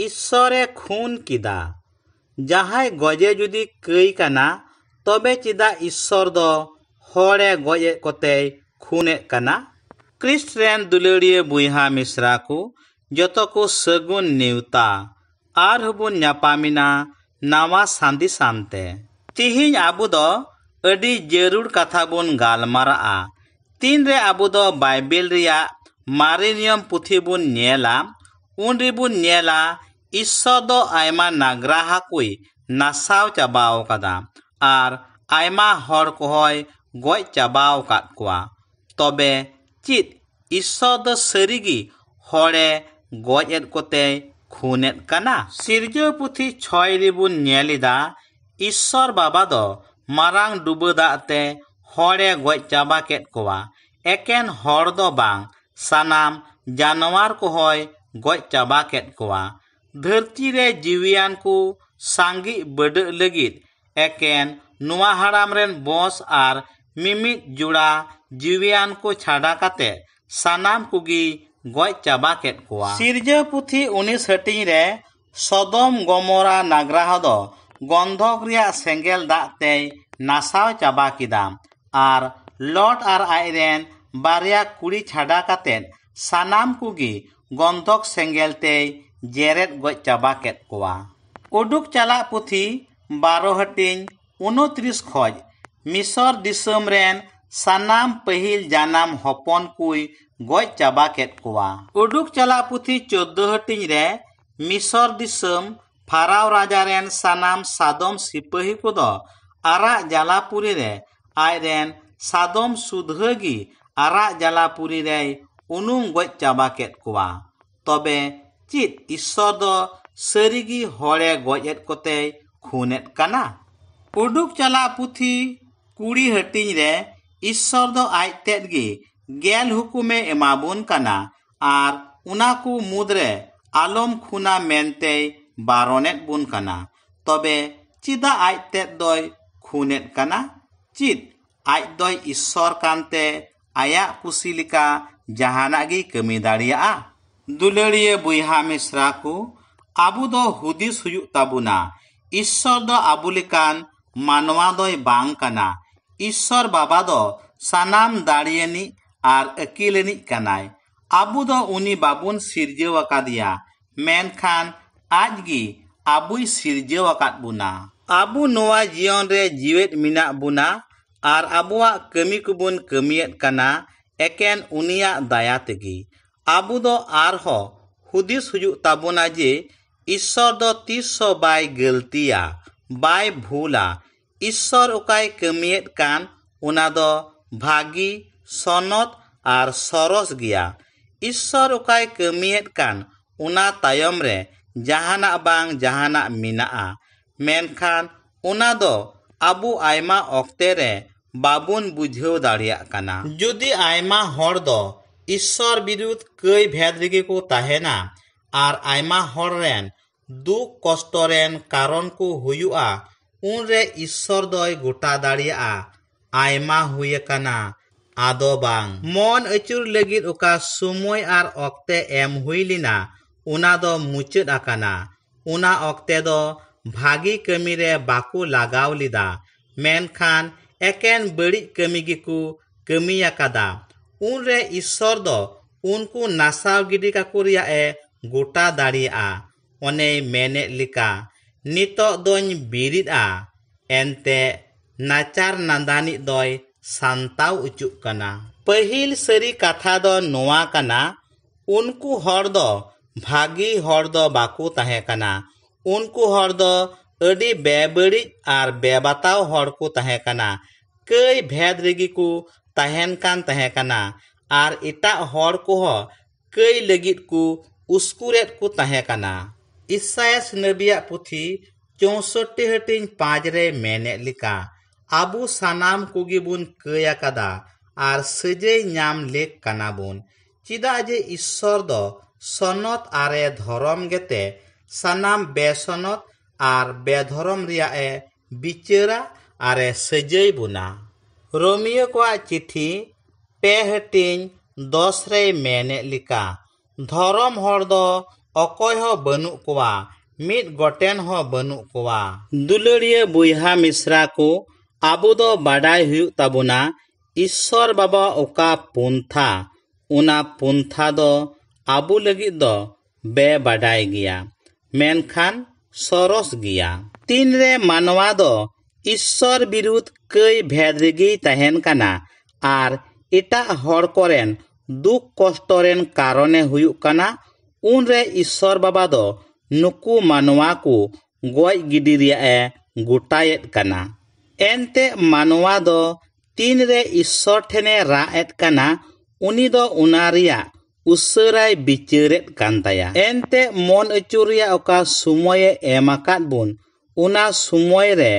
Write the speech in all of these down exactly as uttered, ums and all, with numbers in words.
ᱤᱥᱥᱚᱨᱮ ᱠᱷᱩᱱ ᱠᱮᱫᱟ᱾ ᱡᱟᱦᱟᱸᱭ ᱜᱚᱡᱮ ᱡᱩᱫᱤ ᱠᱟᱹᱭ ᱠᱟᱱᱟ, ᱛᱚᱵᱮ ᱪᱮᱫᱟᱜ ᱤᱥᱥᱚᱨ ᱫᱚ ᱦᱚᱲᱮ ᱜᱚᱡ ᱮᱫ ᱠᱚᱛᱮᱭ ᱠᱷᱩᱱᱮᱫ ᱠᱟᱱᱟ? ᱠᱨᱤᱥᱴ ᱨᱮᱱ ᱫᱩᱞᱟᱹᱲᱤᱭᱟᱹ ᱵᱚᱭᱦᱟ ᱢᱤᱥᱨᱟ ᱠᱚ, ᱡᱚᱛᱚ ᱠᱚ ᱥᱟᱹᱜᱩᱱ ᱱᱮᱣᱛᱟ᱾ ᱟᱨᱦᱚᱸ ᱵᱚᱱ ᱧᱟᱯᱟᱢᱮᱱᱟ ᱱᱟᱣᱟ ᱥᱟᱸᱫᱮᱥ ᱟᱱᱛᱮ᱾ ᱛᱤᱦᱤᱧ ᱟᱵᱚ ᱫᱚ ᱟᱹᱰᱤ ᱡᱟᱹᱨᱩᱲ ᱠᱟᱛᱷᱟ ᱵᱚᱱ ᱜᱟᱞᱢᱟᱨᱟᱜᱼᱟ᱾ ᱛᱤᱱᱨᱮ ᱟᱵᱚ ᱫᱚ ᱵᱟᱭᱵᱮᱞ ᱨᱮᱭᱟᱜ ᱢᱟᱨᱮ ᱱᱤᱭᱚᱢ ᱯᱩᱛᱷᱤ ᱵᱚᱱ ᱧᱮᱞᱟ, ᱩᱱ ᱨᱮᱵᱚᱱ ᱧᱮᱞᱟ ᱤᱥᱥᱚᱨ ᱫᱚ ᱟᱭᱢᱟ ᱱᱟᱜᱽᱨᱟᱦᱟ ᱠᱚᱭ ᱱᱟᱥᱟᱣ ᱪᱟᱵᱟᱣ ᱠᱟᱫᱟ ᱟᱨ ᱟᱭᱢᱟ ᱦᱚᱲ ᱠᱚᱦᱚᱸᱭ ᱜᱚᱡ ᱪᱟᱵᱟᱣ ᱟᱠᱟᱫ ᱠᱚᱣᱟ᱾ ᱛᱚᱵᱮ ᱪᱮᱫ ᱤᱥᱥᱚᱨ ᱫᱚ ᱥᱟᱹᱨᱤᱜᱮ ᱦᱚᱲᱮ ᱜᱚᱡ ᱮᱫ ᱠᱚᱛᱮᱭ ᱠᱷᱩᱱᱮᱫ ᱠᱟᱱᱟ? ᱥᱤᱨᱡᱟᱹᱣ ᱯᱩᱛᱷᱤ ᱪᱷᱚᱭ ᱨᱮᱵᱚᱱ ᱧᱮᱞ ᱮᱫᱟ, ᱤᱥᱥᱚᱨ ᱵᱟᱵᱟ ᱫᱚ ᱢᱟᱨᱟᱝ ᱰᱩᱵᱟᱹ ᱫᱟᱜ ᱛᱮ ᱦᱚᱲᱮ ᱜᱚᱡ ᱪᱟᱵᱟ ᱠᱮᱫ ᱠᱚᱣᱟ᱾ ᱮᱠᱮᱱ ᱦᱚᱲ ᱫᱚ ᱵᱟᱝ, ᱥᱟᱱᱟᱢ ᱡᱟᱱᱣᱟᱨ ᱠᱚᱦᱚᱸᱭ ᱜᱚᱡ ᱪᱟᱵᱟ ᱠᱮᱫ ᱠᱚᱣᱟ᱾ ᱫᱷᱟᱹᱨᱛᱤ ᱨᱮ ᱡᱤᱣᱤᱭᱟᱱ ᱠᱚ ᱥᱟᱸᱜᱮ ᱵᱟᱹᱰᱟᱹᱜ ᱞᱟᱹᱜᱤᱫ ᱮᱠᱮᱱ ᱱᱚᱣᱟ ᱦᱟᱲᱟᱢ ᱨᱮᱱ ᱵᱚᱸᱥ ᱟᱨ ᱢᱤᱢᱤᱫ ᱡᱚᱲᱟ ᱡᱤᱣᱤᱭᱟᱱ ᱠᱚ ᱪᱷᱟᱰᱟ ᱠᱟᱛᱮ ᱥᱟᱱᱟᱢ ᱠᱚᱜᱮ ᱜᱚᱡ ᱪᱟᱵᱟ ᱠᱮᱫ ᱠᱚᱣᱟ᱾ ᱥᱤᱨᱡᱟᱹᱣ ᱯᱩᱛᱷᱤ ᱩᱱᱤᱥ ᱦᱟᱹᱴᱤᱧ ᱨᱮ ᱥᱚᱫᱚᱢ ᱜᱚᱢᱚᱨᱟ ᱱᱟᱜᱽᱨᱟᱦᱚ ᱫᱚ ᱜᱚᱱᱫᱷᱚᱠ ᱨᱮᱭᱟᱜ ᱥᱮᱸᱜᱮᱞ ᱫᱟᱜ ᱛᱮᱭ ᱱᱟᱥᱟᱣ ᱪᱟᱵᱟ ᱠᱮᱫᱟ ᱟᱨ ᱞᱚᱴ ᱟᱨ ᱟᱡᱨᱮᱱ ᱵᱟᱨᱭᱟ ᱠᱩᱲᱤ ᱪᱷᱟᱰᱟ ᱠᱟᱛᱮ ᱥᱟᱱᱟᱢ ᱠᱚᱜᱮ ᱜᱚᱱᱫᱷᱚᱠ ᱥᱮᱸᱜᱮᱞ ᱛᱮᱭ ᱡᱮᱨᱮᱫ ᱜᱚᱡ ᱪᱟᱵᱟ ᱠᱮᱫ ᱠᱚᱣᱟ᱾ ᱩᱰᱩᱠ ᱪᱟᱞᱟᱜ ᱯᱩᱛᱷᱤ ᱵᱟᱨᱚ ᱦᱟᱹᱴᱤᱧ ᱩᱱᱛᱨᱤᱥ ᱠᱷᱚᱡ ᱢᱤᱥᱚᱨ ᱫᱤᱥᱚᱢ ᱨᱮᱱ ᱥᱟᱱᱟᱢ ᱯᱟᱹᱦᱤᱞ ᱡᱟᱱᱟᱢ ᱦᱚᱯᱚᱱ ᱠᱚᱭ ᱜᱚᱡ ᱪᱟᱵᱟ ᱠᱮᱫ ᱠᱚᱣᱟ᱾ ᱩᱰᱩᱠ ᱪᱟᱞᱟᱜ ᱯᱩᱛᱷᱤ ᱪᱳᱫᱫᱳ ᱦᱟᱹᱴᱤᱧ ᱨᱮ ᱢᱤᱥᱚᱨ ᱫᱤᱥᱚᱢ ᱯᱷᱟᱨᱟᱣ ᱨᱟᱡᱟ ᱨᱮᱱ ᱥᱟᱱᱟᱢ ᱥᱟᱫᱚᱢ ᱥᱤᱯᱟᱹᱦᱤ ᱠᱚᱫᱚ ᱟᱨᱟᱜ ᱡᱟᱞᱟᱯᱩᱨᱤ ᱨᱮ ᱟᱡᱨᱮᱱ ᱥᱟᱫᱚᱢ ᱥᱩᱫᱷᱟᱹ ᱜᱮ ᱟᱨᱟᱜ ᱡᱟᱞᱟᱯᱩᱨᱤ ᱨᱮᱭ ᱩᱱᱩᱢ ᱜᱚᱡ ᱪᱟᱵᱟ ᱠᱮᱫ ᱠᱚᱣᱟ᱾ ᱛᱚᱵᱮ ᱪᱮᱫ ᱤᱥᱥᱚᱨ ᱫᱚ ᱥᱟᱹᱨᱤᱜᱮ ᱦᱚᱲᱮ ᱜᱚᱡ ᱮᱫ ᱠᱚᱛᱮᱭ ᱠᱷᱩᱱᱮᱫ ᱠᱟᱱᱟ? ᱩᱰᱩᱠ ᱪᱟᱞᱟᱜ ᱯᱩᱛᱷᱤ ᱠᱩᱲᱤ ᱦᱟᱹᱴᱤᱧ ᱨᱮ ᱤᱥᱥᱚᱨ ᱫᱚ ᱟᱡ ᱛᱮᱫ ᱜᱮ ᱜᱮᱞ ᱦᱩᱠᱩᱢᱮ ᱮᱢᱟᱵᱚᱱ ᱠᱟᱱᱟ ᱟᱨ ᱚᱱᱟ ᱠᱚ ᱢᱩᱫᱽᱨᱮ ᱟᱞᱚᱢ ᱠᱷᱩᱱᱟ ᱢᱮᱱᱛᱮᱭ ᱵᱟᱨᱚᱱᱮᱫ ᱵᱚᱱ ᱠᱟᱱᱟ᱾ ᱛᱚᱵᱮ ᱪᱮᱫᱟᱜ ᱟᱡ ᱛᱮᱫ ᱫᱚᱭ ᱠᱷᱩᱱᱮᱫ ᱠᱟᱱᱟ? ᱪᱮᱫ ᱟᱡ ᱫᱚᱭ ᱤᱥᱥᱚᱨ ᱠᱟᱱᱛᱮ ᱟᱭᱟᱜ ᱠᱩᱥᱤ ᱞᱮᱠᱟ ᱡᱟᱦᱟᱱᱟᱜ ᱜᱮᱭ ᱠᱟᱹᱢᱤ ᱫᱟᱲᱮᱭᱟᱜᱼᱟ? ᱫᱩᱞᱟᱹᱲᱤᱭᱟᱹ ᱵᱚᱭᱦᱟ ᱢᱤᱥᱨᱟ ᱠᱚ, ᱟᱵᱚ ᱫᱚ ᱦᱩᱫᱤᱥ ᱦᱩᱭᱩᱜ ᱛᱟᱵᱚᱱᱟ, ᱤᱥᱥᱚᱨ ᱫᱚ ᱟᱵᱚ ᱞᱮᱠᱟᱱ ᱢᱟᱱᱣᱟ ᱫᱚᱭ ᱵᱟᱝ ᱠᱟᱱᱟ᱾ ᱤᱥᱥᱚᱨ ᱵᱟᱵᱟ ᱫᱚ ᱥᱟᱱᱟᱢ ᱫᱟᱲᱮᱭᱟᱱᱤᱡ ᱟᱨ ᱟᱹᱠᱤᱞᱟᱱᱤᱡ ᱠᱟᱱᱟᱭ᱾ ᱟᱵᱚ ᱫᱚ ᱩᱱᱤ ᱵᱟᱵᱚᱱ ᱥᱤᱨᱡᱟᱹᱣ ᱟᱠᱟᱫᱮᱭᱟ, ᱢᱮᱱᱠᱷᱟᱱ ᱟᱡ ᱜᱮ ᱟᱵᱚᱭ ᱥᱤᱨᱡᱟᱹᱣ ᱟᱠᱟᱫ ᱵᱚᱱᱟ᱾ ᱟᱵᱚ ᱱᱚᱣᱟ ᱡᱤᱭᱚᱱ ᱨᱮ ᱡᱤᱣᱮᱫ ᱢᱮᱱᱟᱜ ᱵᱚᱱᱟ ᱟᱨ ᱟᱵᱚᱣᱟᱜ ᱠᱟᱹᱢᱤ ᱠᱚᱵᱚᱱ ᱠᱟᱹᱢᱤᱭᱮᱫ ᱠᱟᱱᱟ ᱮᱠᱮᱱ ᱩᱱᱤᱭᱟᱜ ᱫᱟᱭᱟ ᱛᱮᱜᱮ᱾ ᱟᱵᱚ ᱫᱚ ᱟᱨᱦᱚᱸ ᱦᱩᱫᱤᱥ ᱦᱩᱭᱩᱜ ᱛᱟᱵᱚᱱᱟ ᱡᱮ ᱤᱥᱥᱚᱨ ᱫᱚ ᱛᱤᱥ ᱦᱚᱸ ᱵᱟᱭ ᱜᱟᱹᱞᱛᱤᱭᱟ, ᱵᱟᱭ ᱵᱷᱩᱞᱟ᱾ ᱤᱥᱥᱚᱨ ᱚᱠᱟᱭ ᱠᱟᱹᱢᱤᱭᱮᱫ ᱠᱟᱱ, ᱚᱱᱟ ᱫᱚ ᱵᱷᱟᱹᱜᱤ, ᱥᱚᱱᱚᱛ ᱟᱨ ᱥᱚᱨᱚᱥ ᱜᱮᱭᱟ᱾ ᱤᱥᱥᱚᱨ ᱚᱠᱟᱭ ᱠᱟᱹᱢᱤᱭᱮᱫ ᱠᱟᱱ, ᱚᱱᱟ ᱛᱟᱭᱚᱢ ᱨᱮ ᱡᱟᱦᱟᱱᱟᱜ ᱵᱟᱝ ᱡᱟᱦᱟᱱᱟᱜ ᱢᱮᱱᱟᱜᱼᱟ, ᱢᱮᱱᱠᱷᱟᱱ ᱚᱱᱟ ᱫᱚ ᱟᱵᱚ ᱟᱭᱢᱟ ᱚᱠᱛᱮ ᱨᱮ ᱵᱟᱵᱚᱱ ᱵᱩᱡᱷᱟᱹᱣ ᱫᱟᱲᱮᱭᱟᱜ ᱠᱟᱱᱟ᱾ ᱡᱩᱫᱤ ᱟᱭᱢᱟ ᱦᱚᱲ ᱫᱚ ᱤᱥᱥᱚᱨ ᱵᱤᱨᱩᱫᱷ ᱠᱟᱹᱭ ᱵᱷᱮᱫ ᱨᱮᱜᱮ ᱠᱚ ᱛᱟᱦᱮᱱᱟ ᱟᱨ ᱟᱭᱢᱟ ᱦᱚᱲ ᱨᱮᱱ ᱫᱩᱠ ᱠᱚᱥᱴᱚ ᱨᱮᱱ ᱠᱟᱨᱚᱱ ᱠᱚ ᱦᱩᱭᱩᱜᱼᱟ, ᱩᱱᱨᱮ ᱤᱥᱥᱚᱨ ᱫᱚᱭ ᱜᱚᱴᱟ ᱫᱟᱲᱮᱭᱟᱜᱼᱟ, ᱟᱭᱢᱟ ᱦᱩᱭ ᱟᱠᱟᱱᱟ, ᱟᱫᱚ ᱵᱟᱝ᱾ ᱢᱚᱱ ᱟᱹᱪᱩᱨ ᱞᱟᱹᱜᱤᱫ ᱚᱠᱟ ᱥᱚᱢᱚᱭ ᱟᱨ ᱚᱠᱛᱮ ᱮᱢ ᱦᱩᱭ ᱞᱮᱱᱟ, ᱚᱱᱟ ᱫᱚ ᱢᱩᱪᱟᱹᱫ ᱟᱠᱟᱱᱟ᱾ ᱚᱱᱟ ᱚᱠᱛᱮ ᱫᱚ ᱵᱷᱟᱹᱜᱤ ᱠᱟᱹᱢᱤ ᱨᱮ ᱵᱟᱠᱚ ᱞᱟᱜᱟᱣ ᱞᱮᱫᱟ, ᱢᱮᱱᱠᱷᱟᱱ ᱮᱠᱮᱱ ᱵᱟᱹᱲᱤᱡ ᱠᱟᱹᱢᱤ ᱜᱮᱠᱚ ᱠᱟᱹᱢᱤ ᱟᱠᱟᱫᱟ᱾ ᱩᱱᱨᱮ ᱤᱥᱥᱚᱨ ᱫᱚ ᱩᱱᱠᱩ ᱱᱟᱥᱟᱣ ᱜᱤᱰᱤ ᱠᱟᱠᱚ ᱨᱮᱭᱟᱜ ᱮ ᱜᱚᱴᱟ ᱫᱟᱲᱮᱭᱟᱜᱼᱟ᱾ ᱚᱱᱮᱭ ᱢᱮᱱᱮᱫ ᱞᱮᱠᱟ, "ᱱᱤᱛᱚᱜ ᱫᱚᱧ ᱵᱤᱨᱤᱫᱼᱟ", ᱮᱱᱛᱮ ᱱᱟᱪᱟᱨ ᱱᱟᱫᱟᱱᱤᱡ ᱫᱚᱭ ᱥᱟᱱᱛᱟᱣ ᱚᱪᱚᱜ ᱠᱟᱱᱟ᱾ ᱯᱟᱹᱦᱤᱞ ᱥᱟᱹᱨᱤ ᱠᱟᱛᱷᱟ ᱫᱚ ᱱᱚᱣᱟ ᱠᱟᱱᱟ, ᱩᱱᱠᱩ ᱦᱚᱲ ᱫᱚ ᱵᱷᱟᱹᱜᱤ ᱦᱚᱲ ᱫᱚ ᱵᱟᱠᱚ ᱛᱟᱦᱮᱸ ᱠᱟᱱᱟ᱾ ᱩᱱᱠᱩ ᱦᱚᱲ ᱫᱚ ᱟᱹᱰᱤ ᱵᱮᱵᱟᱹᱲᱤᱡ ᱟᱨ ᱵᱮᱵᱟᱛᱟᱣ ᱦᱚᱲ ᱠᱚ ᱛᱟᱦᱮᱸ ᱠᱟᱱᱟ᱾ ᱠᱟᱹᱭ ᱵᱷᱮᱫ ᱨᱮᱜᱮ ᱠᱚ ᱛᱟᱦᱮᱱ ᱠᱟᱱ ᱛᱟᱦᱮᱸ ᱠᱟᱱᱟ ᱟᱨ ᱮᱴᱟᱜ ᱦᱚᱲ ᱠᱚᱦᱚᱸ ᱠᱟᱹᱭ ᱞᱟᱹᱜᱤᱫ ᱠᱚ ᱩᱥᱠᱩᱨᱮᱫ ᱠᱚ ᱛᱟᱦᱮᱸ ᱠᱟᱱᱟ᱾ ᱤᱥᱟᱭᱟᱥ ᱱᱟᱵᱤᱭᱟᱜ ᱯᱩᱛᱷᱤ ᱪᱳᱥᱳᱴᱴᱤ ᱦᱟᱹᱴᱤᱧ ᱯᱟᱸᱪ ᱨᱮ ᱢᱮᱱᱮᱫ ᱞᱮᱠᱟ, ᱟᱵᱚ ᱥᱟᱱᱟᱢ ᱠᱚᱜᱮ ᱵᱚᱱ ᱠᱟᱹᱭ ᱟᱠᱟᱫᱟ ᱟᱨ ᱥᱟᱹᱡᱟᱹᱭ ᱧᱟᱢ ᱞᱮᱠ ᱠᱟᱱᱟ ᱵᱚᱱ᱾ ᱪᱮᱫᱟᱜ ᱡᱮ ᱤᱥᱥᱚᱨ ᱫᱚ ᱥᱚᱱᱚᱛ ᱟᱨᱮ ᱫᱷᱚᱨᱚᱢ ᱜᱮᱛᱮ ᱥᱟᱱᱟᱢ ᱵᱮᱥᱚᱱᱚᱛ ᱟᱨ ᱵᱮᱫᱷᱚᱨᱚᱢ ᱨᱮᱭᱟᱜ ᱮ ᱵᱤᱪᱟᱹᱨᱟ ᱟᱨ ᱮ ᱥᱟᱹᱡᱟᱹᱭ ᱵᱚᱱᱟ᱾ ᱨᱳᱢᱤᱭᱚ ᱠᱚᱣᱟᱜ ᱪᱤᱴᱷᱤ ᱯᱮ ᱦᱟᱹᱴᱤᱧ ᱫᱚᱥ ᱨᱮᱭ ᱢᱮᱱᱮᱫ ᱞᱮᱠᱟ, ᱫᱷᱚᱨᱚᱢ ᱦᱚᱲ ᱫᱚ ᱚᱠᱚᱭ ᱦᱚᱸ ᱵᱟᱹᱱᱩᱜ ᱠᱚᱣᱟ, ᱢᱤᱫ ᱜᱚᱴᱮᱱ ᱦᱚᱸ ᱵᱟᱹᱱᱩᱜ ᱠᱚᱣᱟ᱾ ᱫᱩᱞᱟᱹᱲᱤᱭᱟᱹ ᱵᱚᱭᱦᱟ ᱢᱤᱥᱨᱟ ᱠᱚ, ᱟᱵᱚ ᱫᱚ ᱵᱟᱰᱟᱭ ᱦᱩᱭᱩᱜ ᱛᱟᱵᱚᱱᱟ, ᱤᱥᱥᱚᱨ ᱵᱟᱵᱟ ᱚᱠᱟ ᱯᱚᱱᱛᱷᱟ, ᱚᱱᱟ ᱯᱚᱱᱛᱷᱟ ᱫᱚ ᱟᱵᱚ ᱞᱟᱹᱜᱤᱫ ᱫᱚ ᱵᱮᱵᱟᱰᱟᱭ ᱜᱮᱭᱟ, ᱢᱮᱱᱠᱷᱟᱱ ᱥᱚᱨᱚᱥ ᱜᱮᱭᱟ᱾ ᱛᱤᱱᱨᱮ ᱢᱟᱱᱣᱟ ᱫᱚ ᱤᱥᱥᱚᱨ ᱵᱤᱨᱩᱫᱷ ᱠᱟᱹᱭ ᱵᱷᱮᱫ ᱨᱮᱜᱮᱭ ᱛᱟᱦᱮᱱ ᱠᱟᱱᱟ ᱟᱨ ᱮᱴᱟᱜ ᱦᱚᱲ ᱠᱚᱨᱮᱱ ᱫᱩᱠ ᱠᱚᱥᱴᱚ ᱨᱮᱱ ᱠᱟᱨᱚᱱᱮ ᱦᱩᱭᱩᱜ ᱠᱟᱱᱟ, ᱩᱱᱨᱮ ᱤᱥᱥᱚᱨ ᱵᱟᱵᱟ ᱫᱚ ᱱᱩᱠᱩ ᱢᱟᱱᱣᱟ ᱠᱚ ᱜᱚᱡ ᱜᱤᱰᱤ ᱨᱮᱭᱟᱜ ᱮ ᱜᱚᱴᱟᱭᱮᱫ ᱠᱟᱱᱟ᱾ ᱮᱱᱛᱮ ᱢᱟᱱᱣᱟ ᱫᱚ ᱛᱤᱱᱨᱮ ᱤᱥᱥᱚᱨ ᱴᱷᱮᱱᱮ ᱨᱟᱜ ᱮᱫ ᱠᱟᱱᱟ, ᱩᱱᱤ ᱫᱚ ᱚᱱᱟ ᱨᱮᱭᱟᱜ ᱩᱥᱟᱹᱨᱟᱭ ᱵᱤᱪᱟᱹᱨᱮᱫ ᱠᱟᱱ ᱛᱟᱭᱟ᱾ ᱮᱱᱛᱮ ᱢᱚᱱ ᱟᱹᱪᱩᱨ ᱨᱮᱭᱟᱜ ᱚᱠᱟ ᱥᱚᱢᱚᱭᱮ ᱮᱢ ᱟᱠᱟᱫ ᱵᱚᱱ, ᱚᱱᱟ ᱥᱚᱢᱚᱭ ᱨᱮ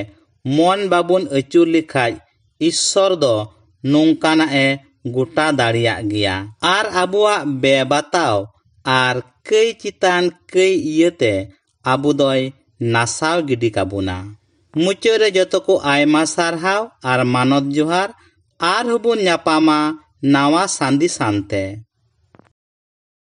ᱢᱚᱱ ᱵᱟᱵᱚᱱ ᱟᱹᱪᱩᱨ ᱞᱮᱠᱷᱟᱡ, ᱤᱥᱥᱚᱨ ᱫᱚ ᱱᱚᱝᱠᱟᱱᱟᱜ ᱮ ᱜᱚᱴᱟ ᱫᱟᱲᱮᱭᱟᱜ ᱜᱮᱭᱟ ᱟᱨ ᱟᱵᱚᱣᱟᱜ ᱵᱮᱵᱟᱛᱟᱣ ᱟᱨ ᱠᱟᱹᱭ ᱪᱮᱛᱟᱱ ᱠᱟᱹᱭ ᱤᱭᱟᱹᱛᱮ ᱟᱵᱚ ᱫᱚᱭ ᱱᱟᱥᱟᱣ ᱜᱤᱰᱤ ᱠᱟᱵᱚᱱᱟ᱾ ᱢᱩᱪᱟᱹᱫ ᱨᱮ ᱡᱚᱛᱚ ᱠᱚ ᱟᱭᱢᱟ ᱥᱟᱨᱦᱟᱣ ᱟᱨ ᱢᱟᱱᱚᱛ ᱡᱚᱦᱟᱨ᱾ ᱟᱨᱦᱚᱸ ᱵᱚᱱ ᱧᱟᱯᱟᱢᱟ ᱱᱟᱣᱟ ᱥᱟᱸᱫᱮᱥ ᱟᱱᱛᱮ᱾